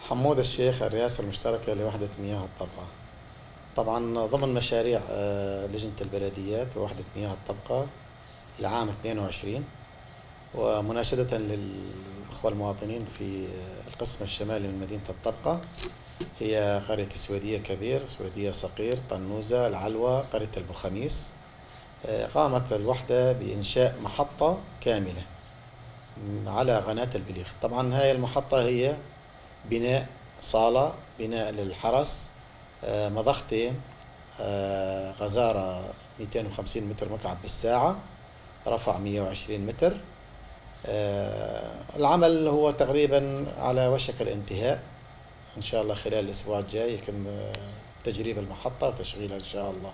حمود الشيخ، الرئاسة المشتركة لوحدة مياه الطبقة. طبعا ضمن مشاريع لجنة البلديات ووحدة مياه الطبقة لعام 22، ومناشدة للأخوة المواطنين في القسم الشمالي من مدينة الطبقة، هي قرية السويدية كبير، سويدية صقير، طنوزة، العلوة، قرية البوخميس. قامت الوحدة بإنشاء محطة كاملة على قناة البليخ. طبعا هاي المحطة هي بناء صالة، بناء للحرس، مضختين، غزارة 250 متر مكعب بالساعة، رفع 120 متر. العمل هو تقريبا على وشك الانتهاء، إن شاء الله خلال الأسبوع الجاي يتم تجريب المحطة وتشغيلها إن شاء الله.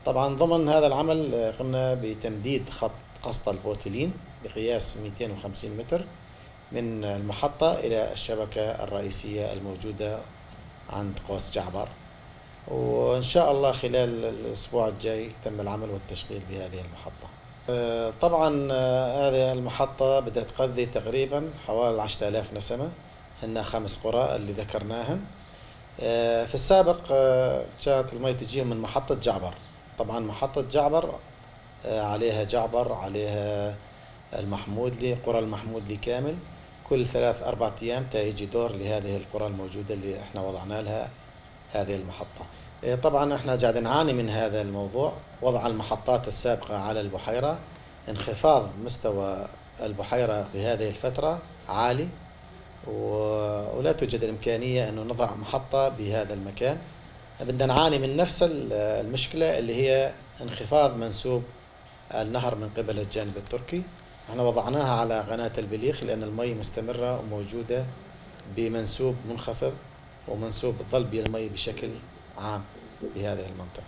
طبعا ضمن هذا العمل قمنا بتمديد خط قسط البوتيلين بقياس 250 متر من المحطة إلى الشبكة الرئيسية الموجودة عند قوس جعبر، وإن شاء الله خلال الأسبوع الجاي تم العمل والتشغيل بهذه المحطة. طبعا هذه المحطة بدها تقضي تقريبا حوالي 10,000 نسمة، هن 5 قرى اللي ذكرناهن. في السابق كانت المي تجيهم من محطة جعبر. طبعا محطة جعبر عليها جعبر، عليها المحمودلي، قرى المحمودلي كامل. كل 3-4 أيام تيجي دور لهذه القرى الموجودة اللي احنا وضعنا لها هذه المحطة. طبعا احنا قاعد نعاني من هذا الموضوع، وضع المحطات السابقة على البحيرة، انخفاض مستوى البحيرة بهذه الفترة عالي، ولا توجد الإمكانية أنه نضع محطة بهذا المكان. بدنا نعاني من نفس المشكلة اللي هي انخفاض منسوب النهر من قبل الجانب التركي. احنا وضعناها على قناة البليخ لأن المي مستمرة وموجودة بمنسوب منخفض، ومنسوب ظل بالمي بشكل عام بهذه المنطقة.